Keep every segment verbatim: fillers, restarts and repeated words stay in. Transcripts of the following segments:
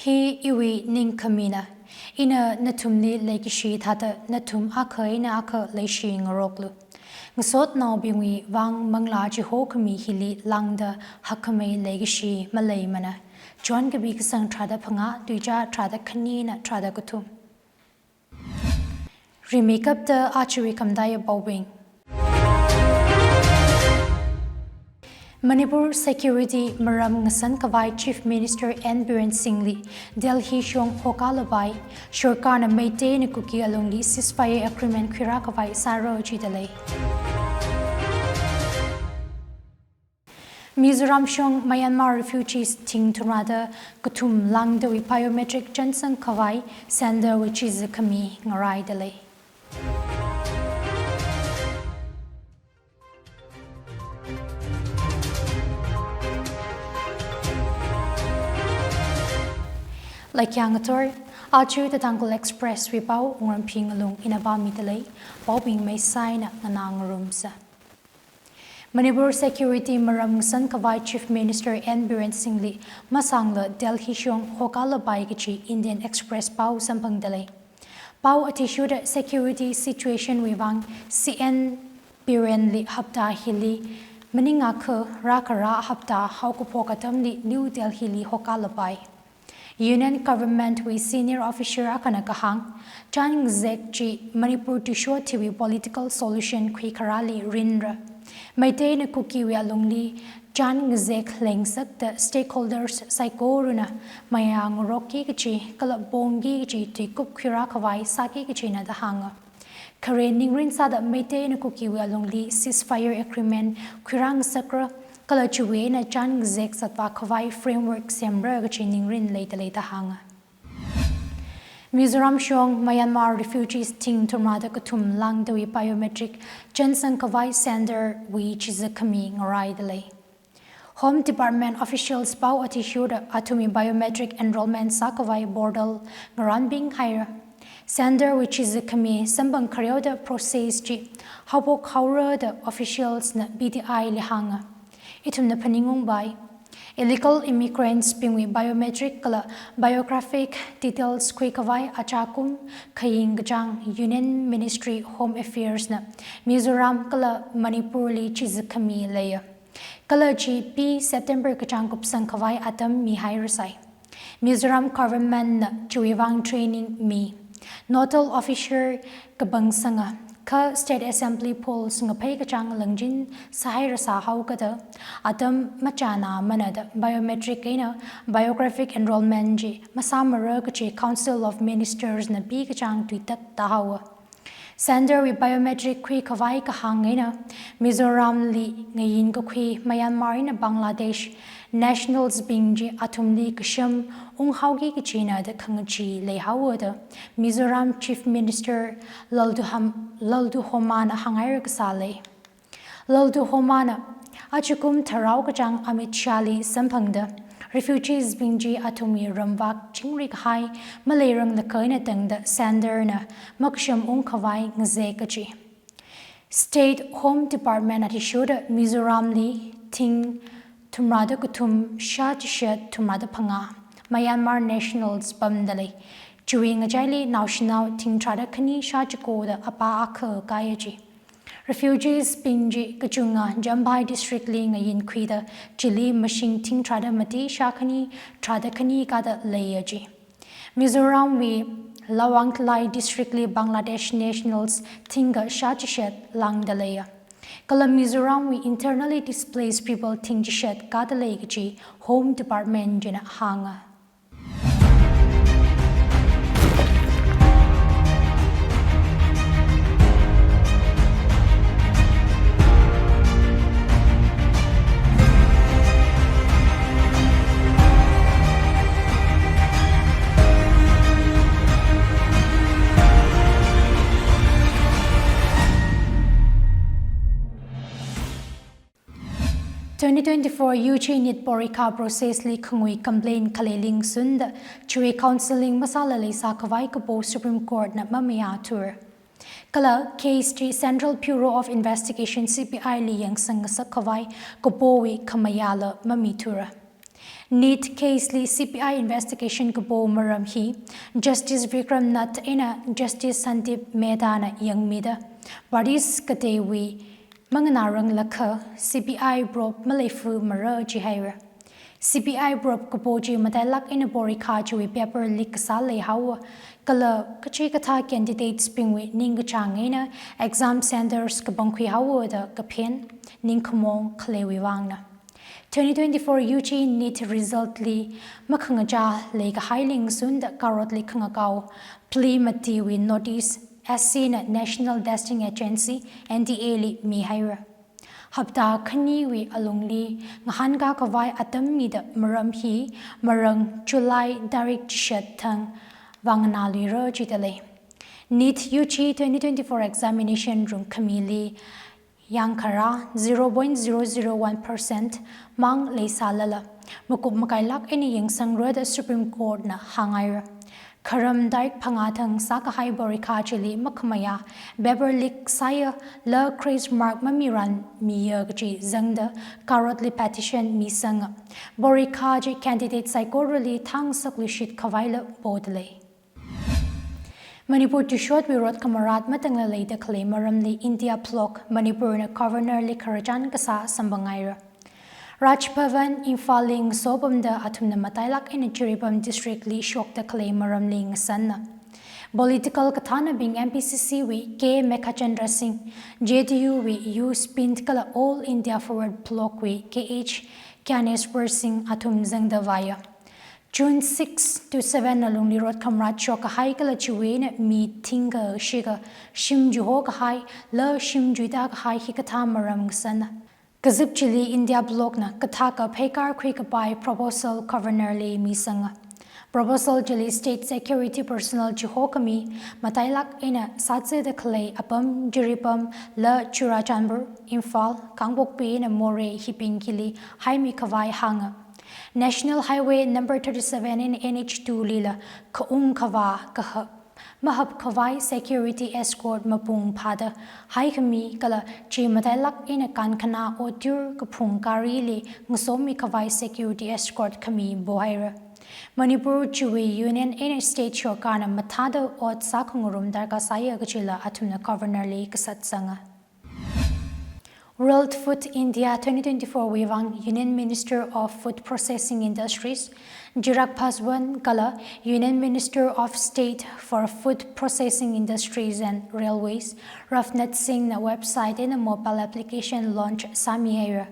Hi iwui ningkhamina. Ina nathumli leikashi thāda nathum akha eina akha leishi ngaroklu. Ngasotnaobingwui vang manglā chihokhami hili lāngda hakkhamei leikashi maleimana. John kapi kasang tharāda phangā, tuizā tharāda khanina tharāda kathum. Rimeikapta ajawui khamataiya paobing. Manipur security maram ngasan khavai Chief Minister N Biren Singh li Delhi shong hokalapai, sorkarna Meitei eina Kuki alungli ceasefire agreement khuirā khavai sāra jidalei. Mizoram shong Myanmar refugees thing thumrāda kathum lāngdawui biometric chānsang khavai Sandalwui chizakhami ngaraidalei. Laikyang ator, aja The Tangkhul Express wui pao Wungramphi Ngalung ina pāmidalei, paobing meisaina nganā ngarumsa. Manipur security maram ngasan khavai Chief Minister N Biren Singh li masangla Delhi shong hokalapai kaji Indian Express pao samphangdalei. Pao athishurda security situation wui vang C N Biren li hapta hili maningakha rākharā hapta haokaphok atamli New Delhi li hokalapai. Union Government wui senior officer akhana kahāng, chān ngazek chi Manipur tuishotthiwui political solution khuikharāli ringra. Meitei eina Kukiwui alungli chān ngazek leingasakta stakeholders saikorana mayā ngarokki kaji kala pongki kaji tuikup khuirā khavai sāki kajina da hānga. Khare ningrin sāda Meitei eina Kukiwui alungli ceasefire agreement khuirā ngasakra, kala chiwui eina chān ngazek zatvā khavai framework semra kaji ningrin leidalei da hānga. Mizoram shong Myanmar refugees thing thumrāda kathum lāngdawui biometric chānsang khavai Sandalwui chizakhami ngaraidalei. Home Department officials pao athishurda athumwui biometric enrollment sākhavai portal ngarānbing haira. Sandalwui chizakhami samphang khareoda process chi haophok haora da officials na P T I li hānga. Ithumna phaningungpai. Illegal immigrants bingwui biometric kala biographic details khuikhavai achakum khaying kachāng Union Ministry Home Affairs na Mizoram kala Manipur li chizakhami leiya. Kala chi P September kachāng kupsang khavai atam mihairasai. Mizoram government na chiwui vang training mi. Nodal officer kapangsanga, kha State Assembly polls ngaphei kachāng langchin sāhairasā haokada, atam machānāmana da biometric eina biographic enrollment chi masāmara kaji Council of Ministers na P kachāng tuitat tāhaowa. Sandalwui biometric khuikhavai kahāng eina, Mizoramli ngayin kakhui Myanmar eina Bangladesh nationals bing chi athumli kasham unghaoki kajina da khangachee leihaowa da Mizoram Chief Minister Lalduham-, Lalduhoma na hānghaira kasā lei. Lalduhoma na ajakum tharao kachāng Amit Shah li samphangda, refugees bing chi athumwui ramvak chingri kahai maleiranglakha eina tangda Sandalna makasham ungkhavai ngazek kaji. State Home Department athishurda Mizoramli thing thumrāda kathum shā chishat thumrāda phangā Myanmar nationals pamdalei. Chiwui ngachaili naoshinao thing tharāda khani shā chiko da apā akha kaya ji. Refugees bing chi kachunga Jamphai District li ngayin khuida chili mashing thing tharāda mati shā khani tharāda khani kāda leiya ji. Mizoramwui Lawangtlai District li Bangladesh nationals thingkha shā chishat lāngda leiya. Kala Mizoramwui internally displaced people thing chishat kāda lei kaji Home Department china hānga. Twenty twenty-four U G NEET porikha process li khangui complaint khalei lingsun da chiwui counselling masāla leisā khavai kapo Supreme Court na mamayāthura. Kala case chi Central Bureau of Investigation, C B I li yangsang ngasak khavai kapowui khamayāla mamithura. NEET case li C B I investigation kapo maram hi Justice Vikram Nath eina Justice Sandeep Mehta na yangmida, parties kateiwui manganāranglakha C B I probe maleifu mara jihaira. C B I probe kapo chi matailak eina porikha chiwui paper leak kasā leihaowa, kala kachikathā candidates bingwui ningkachāng eina exam centres kapangkhui haowa da kaphen ningkhamong khaleiwui vangna. Twenty twenty-four U G NEET result li makhangachā leikahai lingsun da karotli khangakao plea matiwui notice S C na National Testing Agency, N T A li mihaira. Hapta khaniwui alungli ngahānkā khavai atam mida maram hi marang July tarik chishat thang vānganāluira jidalei. NEET U G twenty twenty-four examination rungkhamili yangkharā zero point zero zero one percent mang leisālala, makup makailak eina yangsangra da Supreme Court na hānghaira. Kharam tarik phangā thang sākahai porikha chili makhamayā, paper leak sāya, la grace mark mamiranmiya kachi zangda karotli petition misanga. Porikha chi candidate saikorali thāngasakluishit khavaila podalei. Manipur tuishotwui rot khamarat matangla leida khalei maramli India bloc Manipur na Governor li khararchan kasā samphangngaira. Raj Bhavan Imphal li ngasopamda athumna matailak eina Jiribam district li shokda khalei maramli ngasanna. Political kathānabing M P C C wui K Meghachandra Singh, J D U wui U Spin kala All India Forward Bloc wui K H Gyaneswar Singh athum zangda vāya. June six to seven alungli rot khamarat shokkahai kala chiwui eina mi thingkha shikha shim juihokahai la shim juitākahai hikathā maram ngasanna. Kazip chili India bloc na kathaka pheikar khuikapai proposal Governor li misanga. Proposal chili state security personnel chihokhami matailak eina sāzada khalei apam Jiribam la Churachandpur, Imphal, Kangpokpi eina Moreh hibing hili haimi khavai hānga. National Highway number thirty-seven eina N H two lila khaung khavā kahap mahap khavai security escort mapung phāda haikhami kala chi matailak eina kankhana otur kaphung garili ngasomi khavai security escort khami pohaira. Manipur chiwui Union eina State sorkarna mathāda ot sākhangarum darkar sāya kachila athumna Governor li kasat sanga. World Food India twenty twenty-four wui vang Union Minister of Food Processing Industries, Chirag Paswan kala Union Minister of State for Food Processing Industries and Railways, Rajnath Singh na website eina mobile application launch sāmihaira.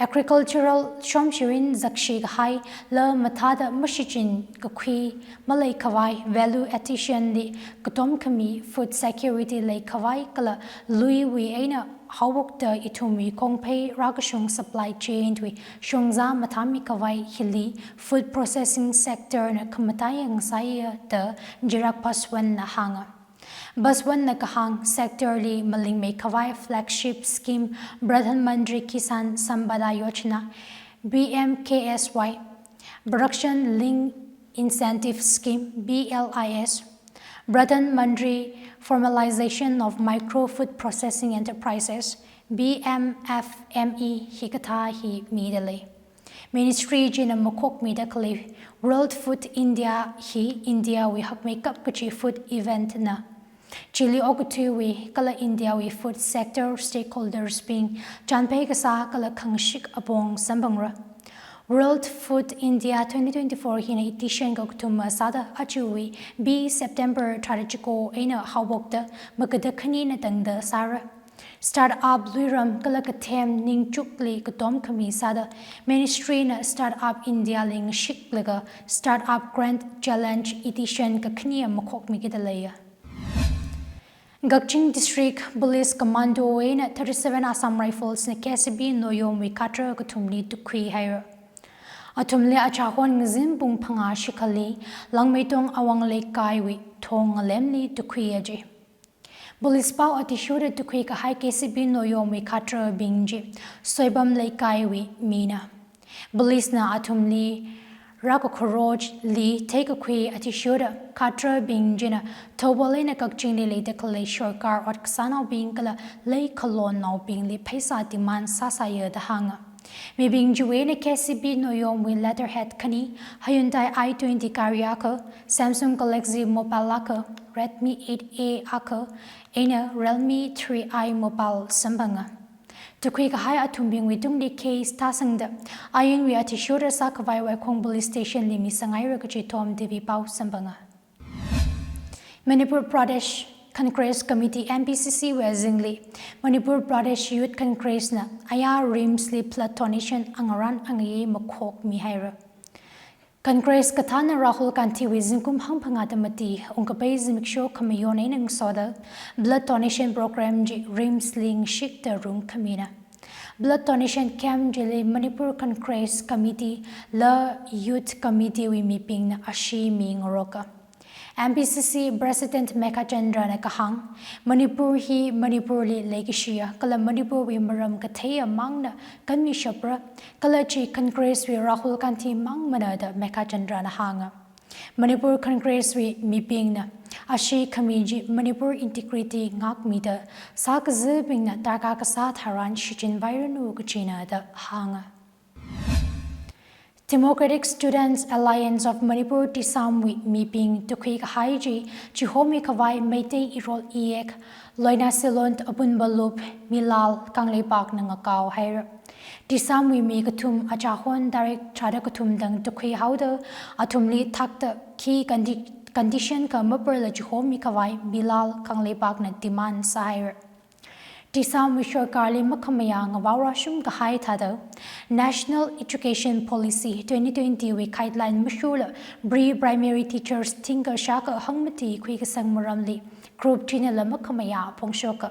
Agricultural shomshirin zakshi kahai la mathāda mashichin kakhui malei khavai value addition li katom khami food security lei khavai kala luiwui eina haowokta ithumwui kongphei rākashung supply chain wui shongza mathāmi khavai hili food processing sector na khamataiya ngasāya da Chirag Paswan na hānga. Paswan na kahāng sector li malingmei khavai flagship scheme Pradhan Mantri Kisan Sampada Yojana, P M K S Y, Production Linked Incentive Scheme, P L I S, Pradhan Mantri Formalization of Micro Food Processing Enterprises, P M F M E hikathā hi midalei. Ministry china makhokmida khalei World Food India hi India wui hakmeikap kachi food event na. Chili okathuiwui kala India wui food sector stakeholders bing chanphei kasā kala khangashik apong samphangra. World Food India twenty twenty-four hina edition kakathuma sāda aruiwui B September tharāda chiko eina haowokta magada khanina tangda sāra. Startup luiram kala kathem ningchukli katom khami sāda Ministry na Startup India li ngashiklaga Startup Grand Challenge Edition kakhane makhokmikida leiya. Kakching District Police Commando eina thirty-seven Assam Rifles na K C P Noyom wui cadre kathumli tukhuihaira. Athumli achahon ngazin pung phangā shikhali Langmeitong Awang Leikai wui thong ngalemli tukhuiya ji. Police pao athishurda tukhui kahai K C P Noyom wui cadre bing chi Soibam Leikai wui mina. Police na athumli rākakharoli theikakhui athishurda cadre bing china Thoubal eina Kakchingli leida khalei sorkar ot kasānaobing kala leikhalonnaobingli pheisā demand sāsāya da hānga. Mibing chiwui eina K C B Noyom wui letterhead khani, Hyundai i twenty gari akha, Samsung Galaxy mobile akha, Redmi eight A akha, eina Realme three i mobile samphanga. Tukhui kahai athumbingwui tungli case tāsangda, ayinwui athishurda sākhavai Waikhong Police Station li misanghaira kaji Thom T V pao samphanga. Manipur Pradesh Congress Committee, M P C C wui azingli, Manipur Pradesh Youth Congress na aya RIMS li blood donation angarān angayi makhokmihaira. Congress kathāna Rahul Gandhi wui zingkum hangphangāda mati, ungkapai zimiksho khamayon eina ngasoda, blood donation program chi RIMS li ngashikda rungkhamina. Blood donation camp chili Manipur Congress Committee la Youth Committee wui mibingna ashee mingaroka. M P C C President Meghachandra na kahāng, Manipur hi Manipur li leikashiya, kala Manipur wui maram katheiya māngna kanmishapra, kala chi Congress wui Rahul Gandhi māngmana da Meghachandra na hānga. Manipur Congress wui mibingna ashee khami chi Manipur integrity ngākmida sākazibingna darkar kasā tharan shichinvairanu kajina da hānga. Democratic Students Alliance of Manipur TISAM wui mibing tukhui kahai chi, chihomi khavai Meitei Irol Iyek, Loinasilong Apunbalup Milal Kangleipakna ngakaohaira. TISAM wui mi kathum achahon tarik tharāda kathum tang tukhui haoda, athumli thakta khi condi-, condition kha maparla chihomi khavai Milal Kangleipakna demand sāhaira. TISAM wui sorkarli makhamayā ngavaorashum kahai thāda, National Education Policy twenty twenty wui guideline mashurla pre-primary teachers thingkha shākha hangmati khuikasang maramli group three nala makhamayā phongshoka.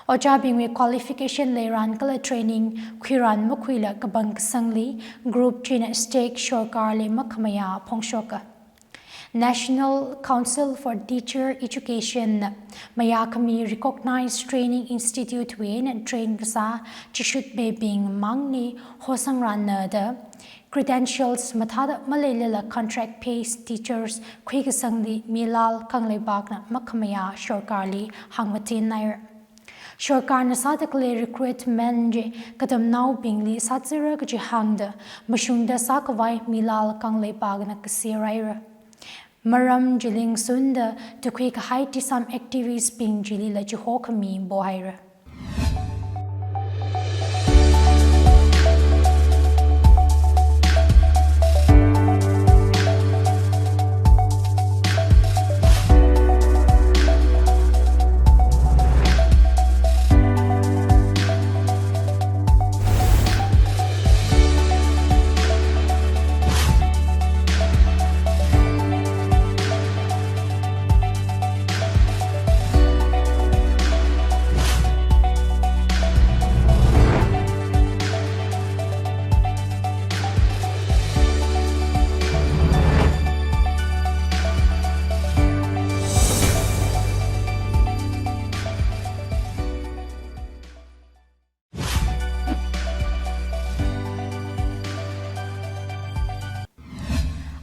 Ojābingwui qualification leiran kala training khuiran makhuila kapangkasangli group three na state sorkarli makhamayā phongshoka. National Council for Teacher Education na mayākhami recognized training institute wui eina train kasā chishutmibing māngli hosangrana da, credentials mathāda maleilala contract based teachers khuikasangli Milal Kangleipakna makhamayā sorkarli hāngmatinhaira. Sorkarna sāda khalei recruitment chi katamnaobingli sāzara kaji hāngda, mashungda sākhavai Milal Kangleipakna kaserhaira. Maram chili ngasunda tukhui kahai TISAM activist bing chilila chihokhami pohaira.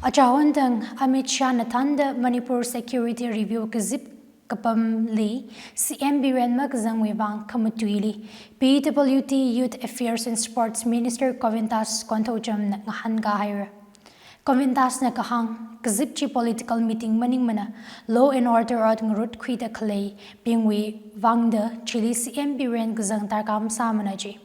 Achahon tang Amit Shah na thānda Manipur Security Review kazip kapamli C M Biren makazangwui vang khamatuili P W D Youth Affairs and Sports Minister Govindas Konthoujam na ngahānkāhaira. Govindas na kahāng, kazip chi political meeting maningmana, law and order ot ngarutkhuida khaleibingwui vangda chili C M Biren kazang darkar masāmana ji.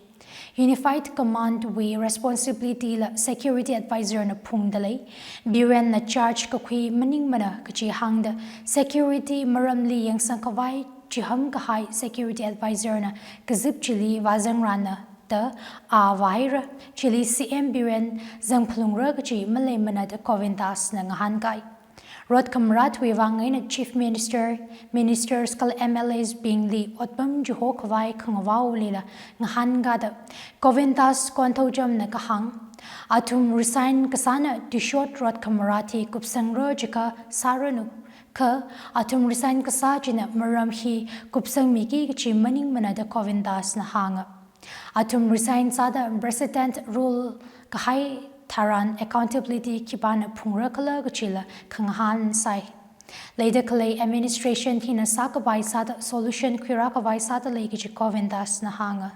Unified Command wui responsibility la Security Advisor na phungda lei. Biren na charge kakhui maningmana kaji hāngda, security maramli yangsang khavai chiham kahai Security Advisor na kazip chili vāzangrana da a vāhaira, chili C M Biren zangphalungra kaji maleimana da Govindas na ngahānkai. Rot khamaratwui vang eina Chief Minister, Ministers kala M L As bingli otpam chiho khavai khangavaolila ngahānkāda, Govindas Konthoujam na kahāng, athum resign kasāna tuishot rot khamarat hi kupsangra jiakha sāranu, kha athum resign kasā china maram hi kupsangmiki kaji maningmana da Govindas na hānga. Athum resign sāda President rule kahai tharan accountability khipāna phungra khala kajila khangahān sai. Leida khalei administration hina sākhavai sāda solution khuirākhavai sāda lei kaji Govindas na hānga.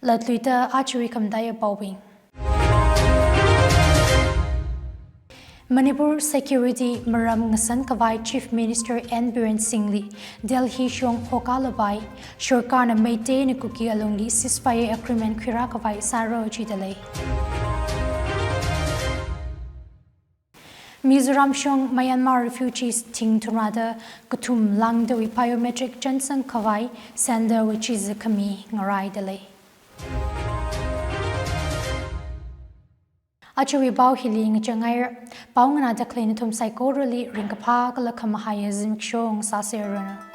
Latluida ajawui khamataiya paobing. Manipur security maram ngasan khavai Chief Minister N Biren Singhli Delhi shong hokalapai, sorkarna Meiteina Kuki alungli ceasefire agreement khuirā khavai sāra jidalei. Mizoram shong Myanmar refugees thing thumrada kathum langdawui biometric chānsang khavai Centre wui chiza khami ngaraidalei. Ajawui pao hili ngachang ngaira. Pao nganāda khalei nathum saikorali ringkaphā kala khamahaiya zimiksho ngasāseranu.